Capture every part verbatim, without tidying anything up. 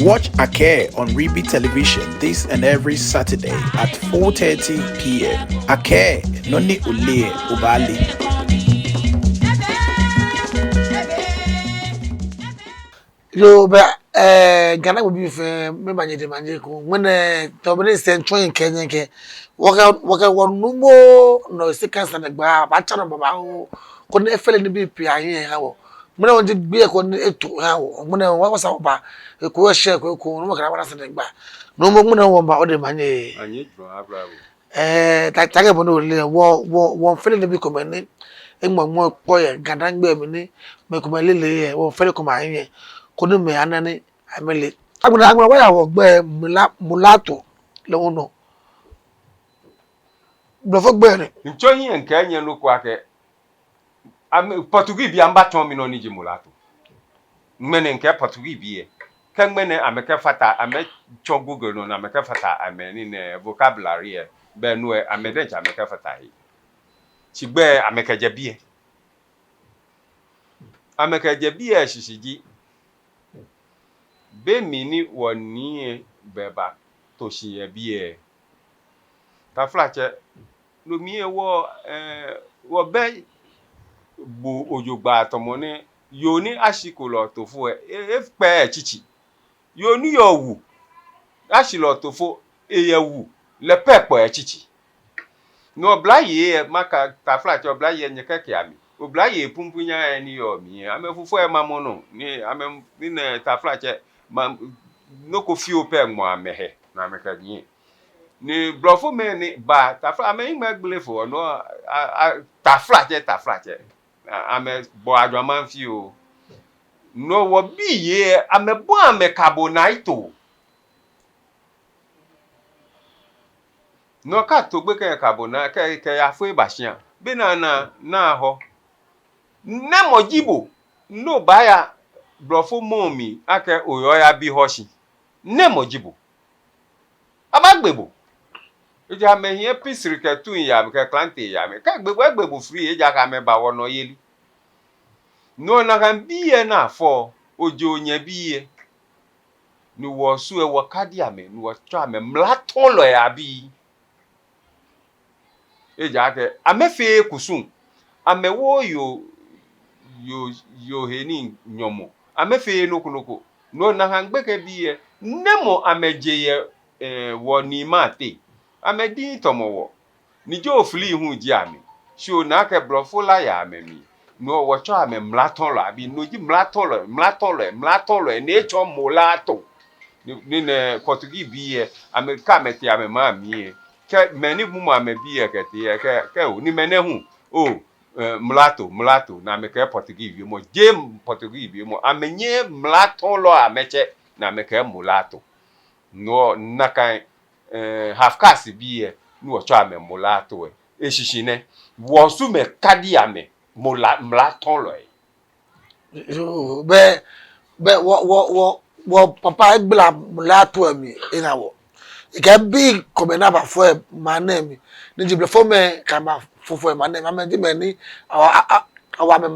Watch Akɛɛ on Ribi Television this and every Saturday at four thirty p m. Akɛɛ, nɔ ni oleee lɛ, obaale. Yoo, bɛ, eh, Ghana bii fɛɛ, miiŋa nyɛ diɛŋtsɛ maŋ ko. Ŋmɛnɛ, tɔ bɛ ni sɛɛ tsɔ yɛ kɛ nyɛ kɛ. Wɔkɛ, wɔkɛ wɔnuumo nɔ sɛɛ kɛ sane gbaa, baatsa nɔ babaoo. Koni efee lɛ nibii pii ahiɛ aha wɔ. Ŋmɛnɛ wɔji gbi ko ni eto aha wɔ. Ŋmɛnɛ wɔ wɔsaa wɔba. Eko eshɛ ko eko, nuumo kɛ lɛ baana sane gbaa. Nuumo, ŋmɛnɛ wɔba, ode maŋ nyɛ. Anyɛ jurɔ abla bo. Eh, ta, taakɛ bɔ ni ole, wɔ, wɔ, wɔmiifee lɛ nibii komɛi ni eŋmɔŋmɔ kpɔ yɛ Ga-Dangme mli ni mɛi komɛi leee lɛ, wɔmiifee lɛ komɛi ahiɛ, koni mɛi ana ni amɛle. Agbɛnɛ, agbɛnɛ wɔya wɔgbɛi mula, mulatto lɛ hu nɔ. Blɔfo gbɛi ni. Mitsɔ hiɛ mikɛɛ nyɛ nɔ ko akɛ, amɛ, Portuguese bii amɛbatsɔɔ mi nɔ ni ji mulatto. Ŋmɛnɛ mikɛɛ Portuguese bii lɛ. Kɛ ŋmɛnɛ amɛkɛfata, amɛtsɔ Google nɔ ni amɛkɛfata amɛnii nɛɛ vocabulary lɛ, bɛ no lɛ amɛ diɛŋtsɛ amɛkɛfata he. Shi gbɛi amɛkɛjɛ biɛ. Amɛkɛjɛ biɛ shishi ji, be mli ni wɔnii lɛ bɛ bato shi yɛ biɛ, taflatsɛ, no mli lɛ wɔ, eh, wɔbɛ bo ojogbaŋŋ tamɔ nɛɛ, yoo ni ashiko lɛ otofo lɛ, e, ekpɛɛɛ etsitsi. Yoo ni yɔɔ wu, ashi lɛ otofo, eyɛ wu, lɛ pɛ kpɛɛɛ etsitsi. No oblayei lɛ, makɛɛ taflatsɛ, oblayei lɛ nyɛkɛkɛa mi. Oblayei pumpum nyɛ ni yɔɔ mli lɛ, amɛ fufɔ lɛ mamɔ nɔ, ni amɛ, ni nɛ taflatsɛ, ma, nɔ ko fioo pɛ ŋmɔ amɛhe, ni amɛkɛnyiɛ. Ni blɔfomɛi ni ba, tafla, amɛhiŋmɛi gbele fo, no, a, a, taflatsɛ, taflatsɛ. A, amɛbɔ ajwamaŋ fioo. No wɔbii lɛ, amɛbɔ amɛ carbonite. No kɛ ato gbekɛ carbonite, kɛ, kɛya foi ba shia. Be ni ana, ni ahɔ. Nɛmɔ ji bo, no baaya blɔfomɔ mli, akɛ oyɔɔ yabi hɔ shi. Nɛmɔ ji bo. Abaagbe bo. Ejaakɛ amɛhiɛ pisiri kɛ tuŋ yɛ amɛ kɛ klante yɛ amɛ. Kɛ egbe bo, egbe bo free, ejaakɛ amɛba wɔnɔ yeli. No nakai bii lɛ ni afɔ, oji onyɛ bii lɛ. Ni wɔ Osu lɛ wɔkadi amɛ, ni wɔtsɔ amɛ mlatɔlɔi abii. Ejaakɛ amɛfeee kusum, amɛwooo yoo, yoo, yoo he nii nyɔmɔ, amɛfeee nɔ ko nɔ ko. No nakai gbekɛbii lɛ, nɛmɔ amɛje yɛ, eh, wɔnii maŋ teŋ, amɛdiŋ tamɔ wɔ. Ni jeee ofili hu ji amɛ. Shi ona akɛ blɔfo la yɛ amɛmli. No wɔtsɔ amɛ mlatɔlɔi abii, no ji mlatɔlɔi, mlatɔlɔi, mlatɔlɔi, ni etsɔ mulatto. Ni, ni nɛ Portuguese bii lɛ, amɛ kɛ amɛtee amɛmaŋ mli lɛ, kɛ mɛi ni mumɔ amɛbii lɛ kɛtee lɛ, kɛ, kɛ o, ni mɛnɛ hu, o, eh, mulatto, mulatto, ni amɛkɛɛ Portuguese wiemɔ, jeee Portuguese wiemɔ, amɛnyɛɛɛ mlatɔlɔi amɛtsɛ, ni amɛkɛɛ mulatto. No nakai, eh, half caste bii lɛ, ni wɔtsɔ amɛ mulatto lɛ. Eshishi nɛ, wɔ Osu mɛi kadi amɛ mula, mlatɔlɔi. Yoo, bɛ, bɛ, wɔ, wɔ, wɔ, wɔ papa egbala mulatto lɛ mli eha wɔ. Ekɛɛ bii komɛi ni abafɔ yɛ maŋ nɛɛ mli, ni ji blɔfomɛi kɛ amɛfufɔ yɛ maŋ nɛɛ mli, amɛji mɛi ni, awa, a, a, awa amɛ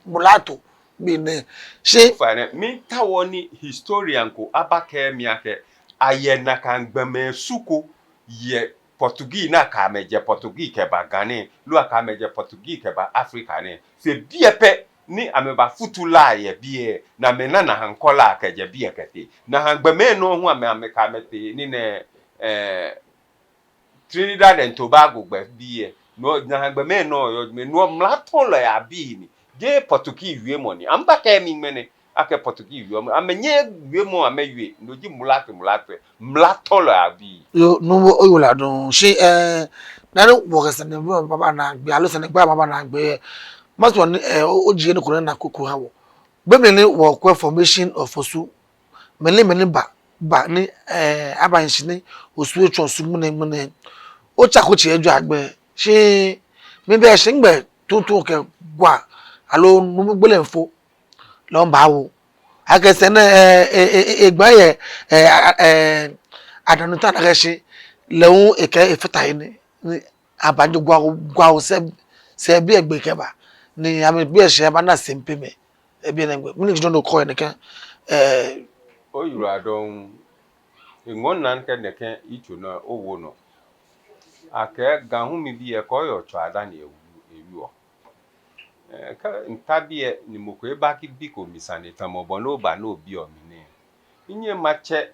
mulatto bii nɛɛ. Shi. Ofainɛ, miitao ni historian ko abakɛɛ mi akɛ, ayɛ nakai gbɔmɛi su ko yɛ Portuguese ni akɛ amɛ jɛ Portuguese kɛba Ga nɛɛ, loo akɛ amɛ jɛ Portuguese kɛba Africa nɛɛ. Fe biɛ pɛ ni amɛbafutu la yɛ biɛ, ni amɛna nakai kɔla kɛjɛ biɛ kɛtee. Nakai gbɔmɛi nɔ hu amɛ, amɛkɛ amɛtee nii nɛɛ, eh, Trinidad and Tobago gbɛ biɛ. No, nakai gbɔmɛi nɔ yɔɔ, mɛi nɔ mlatɔlɔi abii ni. Jeee Portuguese wiemɔ ni. Amɛbakɛɛ mi ŋmɛnɛ akɛ Portuguese wiemɔ. Amɛnyɛɛɛ wiemɔ amɛwie. No ji mulatto, mulatto. Mlatɔlɔi abii. Yoo, no, oyiwaladɔŋŋ. Shi, eh, dani wɔkɛ sane nɛɛ baaba naagbee, aloo sane nɛɛ baaba naagbee, matsɔ ni, eh, o, ojie nɔ ko nɔ ko ha wɔ. Be mli ni wɔkwɛ formation of Osu, mɛi ni, mɛi ni ba, ba ni, eh, aba nshi ni Osu etsɔ Osu ŋmɛnɛ, ŋmɛnɛ. Otsa ko tsi ejɔ agbɛ. Shi, mibi shi nɛgbɛ tuuntu kɛ gwa, aloo nuumo gbele fo lɛ baawo. Akɛ sane nɛɛ, eh, eh, eh, eh, egba yɛ, eh, a, a, eh, adanu ta na kɛ shi, lɛ hu ekɛɛ efata he ni, ni abanjo gwa, gwa sɛɛ, sɛɛ biɛ gbɛ kɛba. Ni amɛbiɛ shi abana sɛmpɛ mɛi. Ebiɛ nɛgbɛ. Mɛni ji nɔ ni okɛɔ yɛ nɛkɛ, eh, Oyiwaladɔŋŋ. Eŋɔɔ minaa akɛ nɛkɛ yitso nɛɛ owo nɔ. Akɛɛ Ga hu mibi lɛ kɔɔyɔɔ tswaa dani ewu, ewieɔ. Eh, kɛ mita biɛ ni mɔ ko eba kɛbi ko mi sane tamɔ bɔ ni oba ni obiɔ mi nɛɛ, minyɛŋ matsɛ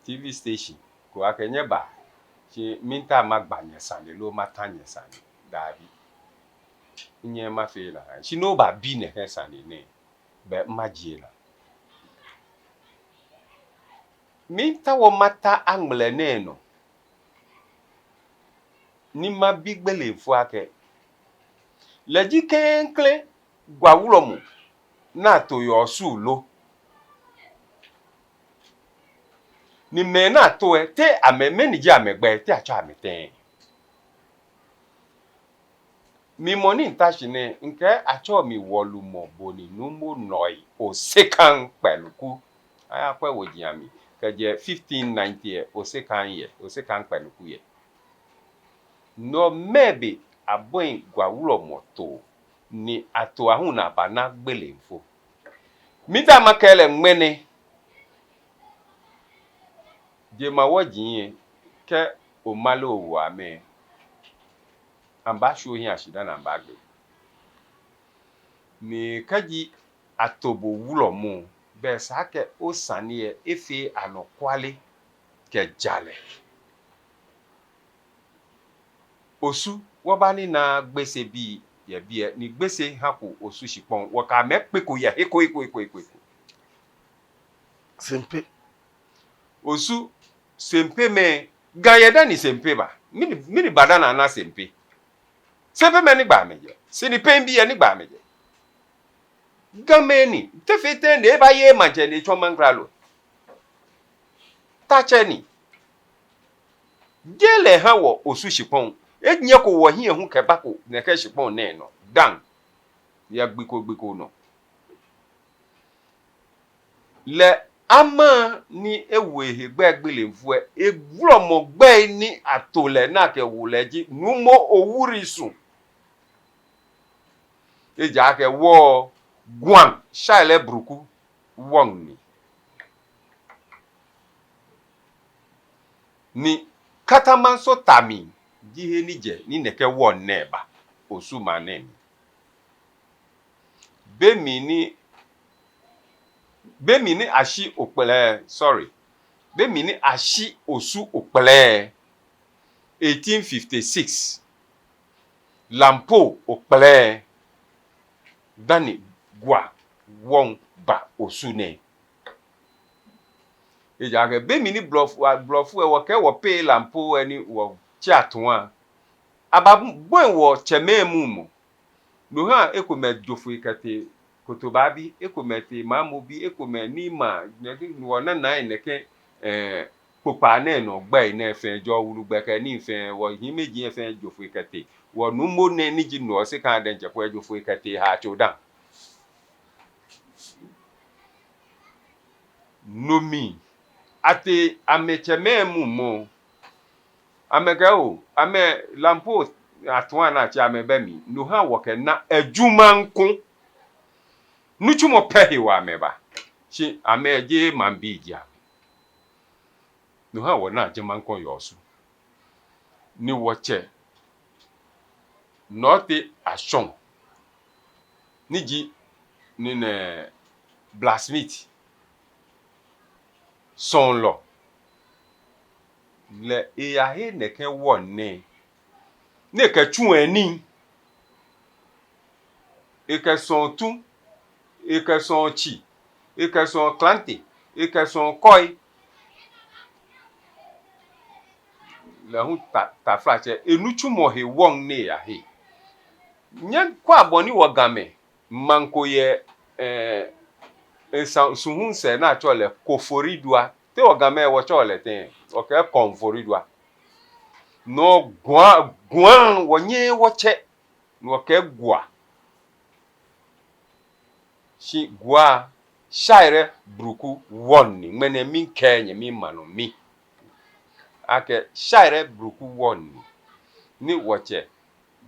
T V station ko akɛ nyɛba, shi miitao magba nyɛ sane loo mata nyɛ sane. Dabi. Minyɛŋ mafee lɛ. Shi ni obabi nɛkɛ sane nɛɛ, belɛ majie naa. Miitao mata aŋmlɛ nɛɛ nɔ ni mabi Gbelenfo akɛ, lɛ ji klɛŋklɛŋ Ga wulɔmɔ ni ato yɛ Osu lo? Ni mɛi ni ato lɛ, te amɛ, mɛni ji amɛgbɛi, te atsɛɔ amɛ tɛŋŋ? Mi mɔ ni mita shi nɛɛ, mikɛɛ atsɛɔ mi Wɔlumɔ Boni Numo Nɔi Osekaŋ Kpɛluku. Ayakwɛ woji amli. Kɛjɛ fifteen ninety lɛ, Osekaŋ yɛ, Osekaŋ Kpɛluku yɛ. No mɛɛ be abɔi Ga wulɔmɔ too ni ato aahu ni abana Gbelenfo? Miitao makɛɛ lɛ ŋmɛnɛ, jemawɔji lɛ, kɛ omale owo amɛ, amɛbaashwie ohiɛ shi dani amɛbaagbe. Ni kɛji ato bo wulɔmɔ, belɛ esa akɛ osane lɛ efee anɔkwale kɛ jalɛ. Osu, wɔbanina Gbese bii yɛ biɛ, ni Gbese hako Osu shikpɔŋ, wɔkɛ amɛ kpeko yɛ he ko, he ko, he ko, he ko, he ko. Sempe. Osu, Sempe mɛi, Ga yɛ dani Sempe ba. Mɛni, mɛni ba dani ana Sempe? Sempe mɛi ni gbaa amɛjɛ. Sini pɛŋ bii yɛ ni gbaa amɛjɛ. Gamɛi ni, te fee tɛŋŋ ni ebaye maŋtsɛ ni etsɔ maŋkralo? Tatsɛ ni. Jeee lɛ eha wɔ Osu shikpɔŋ. Enyɛko wɔhiɛ hu kɛbako nɛkɛ shikpɔŋ nɛɛ nɔ. Dani yɛ gbi ko gbi ko nɔ. Lɛ ama ni ewo ehe gbɛi Gbelenfo lɛ, ewulɔmɔ gbɛi ni ato lɛ ni akɛwo lɛ ji Numo Owusu. Ejaakɛ wɔ Guam, Shaire Bruku wɔŋ ni. Ni Katamanso Tami ji he ni jɛ ni nɛkɛ wɔŋ nɛɛ ba Osu maŋ nɛɛ mli. Be mli ni, be mli ni ashi Okpɛlɛ, sorry. Be mli ni ashi Osu Okpɛlɛ, eighteen fifty-six. Lampo Okpɛlɛ, dani Ga wɔŋ ba Osu nɛɛ. Ejaakɛ be mli ni blɔfo, blɔfo lɛ, wɔkɛɛ wɔpɛ Lampo lɛ ni wɔtsi atua. Ababɔi wɔtsɛmɛi mumɔ. No ha ekomɛi jo foi kɛtee Kotobaabi, ekomɛi tee Maamobi, ekomɛi Nima, nɛkɛ, wɔnana nɛkɛ, eh, kpokpaa nɛɛ nɔ gbɛi nɛɛ fɛɛ, Jɔwulu gbɛ kɛ nii fɛɛ, wɔhiimeji fɛɛ jo foi kɛtee. Wɔnuumo nɛɛ ni ji Numo Osekaŋ diɛŋtsɛ po ejo foi kɛtee Haatso daaŋ. No mli, atee amɛtsɛmɛi mumɔ. Amɛkɛɛ oo, amɛ Lampo atua ni atsi amɛ bɛ mli. No ha wɔkɛna Ajumaŋko. Nitsumɔ pɛ hewɔ amɛba. Shi amɛjeee maŋbii ji amɛ. No ha wɔna Ajumaŋko yɛ Osu. Ni wɔtsɛ Nɔte Ashong, ni ji ni nɛ blacksmith, sɔɔlɔ, lɛ eyahe nɛkɛ wɔŋ nɛɛ, ni ekɛtsu enii, ekɛsɔɔ tu, ekɛsɔɔ tsi, ekɛsɔɔ klante, ekɛsɔɔ kɔi. Lɛ hu ta, taflatsɛ, enitsumɔ he wɔŋ ni eyahe. Nyɛkwɛa bɔ ni wɔ Gamɛi maŋ ko yɛ, eh, esa, suhu sɛɛ ni atsɛɔ lɛ Koforidua. Te wɔ Gamɛi wɔtsɛɔ lɛ tɛŋŋ? Wɔkɛɛ Kɔnforidua. No Gua, Gua wɔnyɛɛɛ wɔtsɛ. No wɔkɛɛ Gua. Shi Gua, Shaire Bruku wɔŋ ni, ŋmɛnɛ miikɛɛ nyɛ, miima nɔ mi akɛ Shaire Bruku wɔŋ ni, ni wɔtsɛ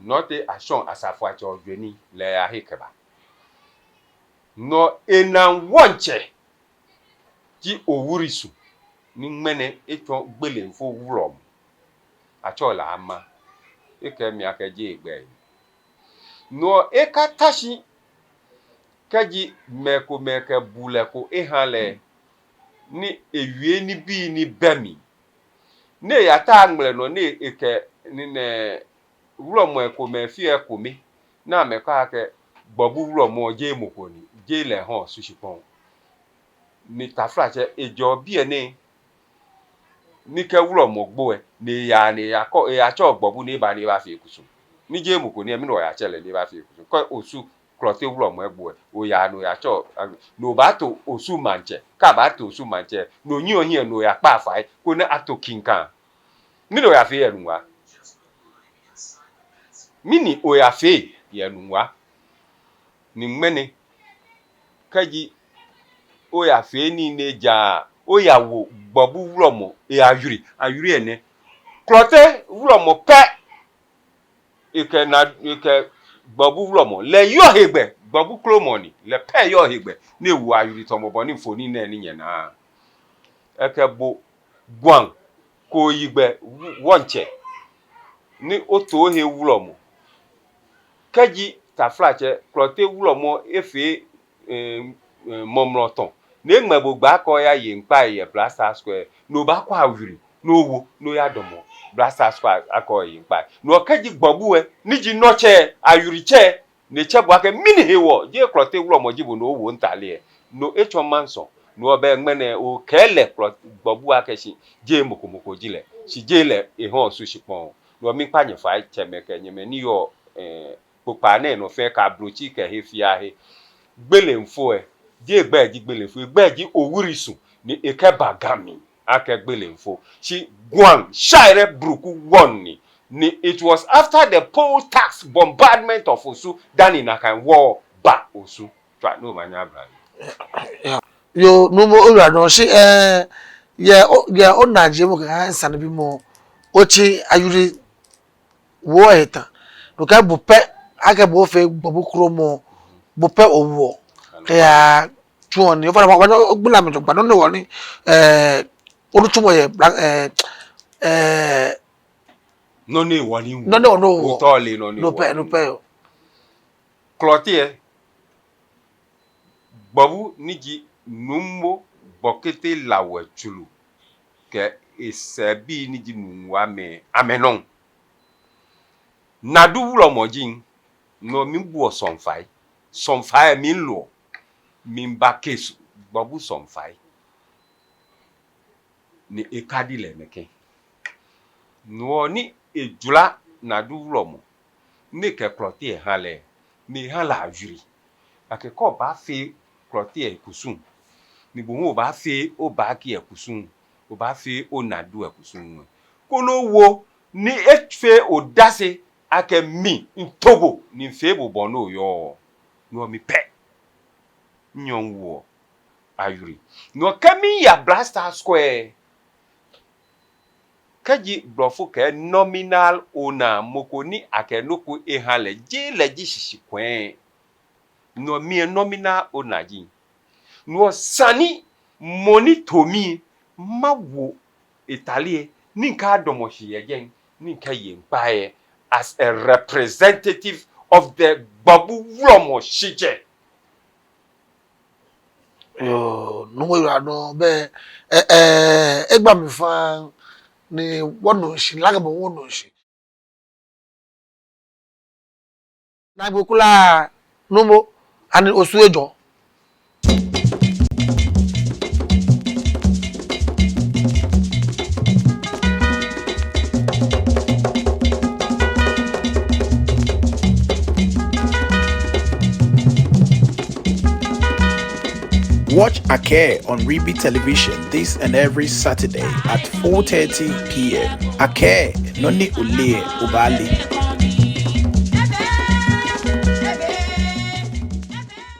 Nɔte Ashong Asafoatsɛ Ojweni lɛ eyahe kɛba. No enaa wɔŋtsɛ ji Owurisum, ni ŋmɛnɛ etsɔ Gbelenfo Wulɔmɔ. Atsɛɔ lɛ Ama. Ekɛɛ mi akɛ jeee egbɛi ni. No ekata shi kɛji mɛi komɛi kɛ bulɛ ko eha lɛ, ni ewie nibii ni bɛ mli. Ni eyata ŋmlɛ nɔ ni ekɛ nii nɛɛ wulɔmɛi komɛi fee ekome, ni amɛkɛɛ akɛ Gbɔbu Wulɔmɔ jeee mɔ ko ni, jeee lɛ ehã Osu shikpɔŋ. Ni taflatsɛ ejɛɔ biɛ nɛɛ, ni kɛ wulɔmɔ gbo lɛ, ni eyaa ni eyakɔ, eyatsɛɔ Gbɔbu ni eba ni ebafee kusum. Ni jeee mɔ ko ni, mɛni oyatsɛ lɛ ni ebafee kusum? Kɛ Osu Klɔte Wulɔmɔ egbo lɛ, oyaa ni oyatsɛɔ, ni obaato Osu maŋtsɛ, kɛ abaato Osu maŋtsɛ, ni onyiɛ ohiɛ ni oyakpa fai, koni ato Kinka. Mɛni oyafee yɛ Nungua? Mɛni oyafee yɛ Nungua? Ni ŋmɛnɛ, kɛji oyafee nii nɛɛ ja, oyawo Gbɔbu Wulɔmɔ, eyayuri, ayuri enɛ. Klɔte Wulɔmɔ pɛ, ekɛ na, ekɛ Gbɔbu Wulɔmɔ, lɛ yɔɔ hegbɛ, Gbɔbu kromɔ ni, lɛ pɛ yɔɔ hegbɛ, ni ewo ayuri tamɔ bɔ ni mfoniri nɛɛ ni nyɛnaa. Ekɛ bo Gwaŋ Koyigbɛ wɔŋtsɛ, ni oto ohe wulɔmɔ. Kɛji taflatsɛ Klɔte Wulɔmɔ efee, eh, eh, mɔmlɔtɔ, ni eŋmɛ bo gbɛ akɛ oya yeŋkpai yɛ Black Star Square, ni obaakɔ ayuri, ni owo, ni oyadamɔ Black Star Square akɛ oyeŋkpai. No kɛji Gbɔbu lɛ, ni ji nɔtsɛ, ayuritsɛ, ni etsɛ bo akɛ mɛni hewɔ, jeee Klɔte Wulɔmɔ ji bo ni owo ntade lɛ. No etsɔ maŋsɔ, no bɛ ŋmɛnɛ okɛɛ lɛ Klɔ-, Gbɔbu akɛ shi jeee mɔ ko mɔ ko ji lɛ, shi jeee lɛ ehã Osu shikpɔŋ. No miikpa nyɛ fai tsɛmɛi kɛ nyɛmɛi ni yɔɔ, eh, kpokpaa nɛɛ nɔ fɛɛ kɛ ablotsi kɛ he fɛɛ he. Gbelenfo lɛ, jeee egbɛi ji Gbelenfo, egbɛi ji Owurisum, ni ekɛba Ga mli akɛ Gbelenfo. Shi Gwaŋ Shaire Bruku wɔŋ ni, ni it was after the poll tax bombardment of Osu dani nakai war ba Osu. Tswa, ni omanye abla mli. Yoo, Numo, oyiwaladɔŋŋ shi, eh, yɛ o, yɛ onaajiemɔ kɛ ŋa nsanebimɔ, otsi ayuri wo eta. No kɛ bo pɛ, akɛ bo fee Gbɔbu kromɔ, bo pɛ owo. Kɛya tsuɔ ni, ofainɛ, ofainɛ, ogbala mi jogbaŋŋ, nɔ ni hewɔ ni, eh, onitsumɔ yɛ, bla-, eh, eh, nɔ ni hewɔ ni, nɔ ni hewɔ ni owo. Otɔ lɛ nɔ ni hewɔ. No pɛ, no pɛ yoo. Klɔte lɛ, Gbɔbu ni ji Numo Gbɔkete Lawɛ Tsuru kɛ esɛɛbii ni ji Nungua mɛi, amɛnɔ. Nadu Wulɔmɔ ji, no miibuɔ sɔŋfai. Sɔŋfai miilɔ, miiba kɛ Gbɔbu sɔŋfai. Ni ekadi lɛ nɛkɛ. No ni ejura Nadu Wulɔmɔ, ni ekɛ Klɔte lɛ ha lɛ, ni eha lɛ ayuri akɛ kɛ obaafee Klɔte lɛ kusum, ni bo hu obaafee obaaki lɛ kusum, obaafee onadu lɛ kusum lɛ, koni owo ni efee odase akɛ mi mito bo ni mifee bo bɔ ni oyɔɔ. No mi pɛ, nyɔŋ wo ayuri. No kɛ miya Black Star Square, kɛji blɔfo kɛɛ nominal owner, mɔ ko ni akɛ nɔ ko eha lɛ, jeee lɛ ji shishikwɛɛ. No mi lɛ nominal owner ji. No esa ni mɔ ni to mi, mawo etade lɛ, ni mikadamɔ shi yɛ jɛi, ni mikɛye ŋkpai lɛ as a representative of the Gbɔbu Wulɔmɔ shitsɛ. Yoo, Numo, oyiwaladɔŋŋ, bɛ, eh, eh, egba mi faŋŋ, ni wɔnu shishi, lagabɔ wɔnu shishi. Naagbee kwraa, Numo, ani Osu ejɔ? Watch Akɛɛ on Ribi Television this and every Saturday at four thirty p.m. Akɛɛ, nɔ ni oleee lɛ, obaale.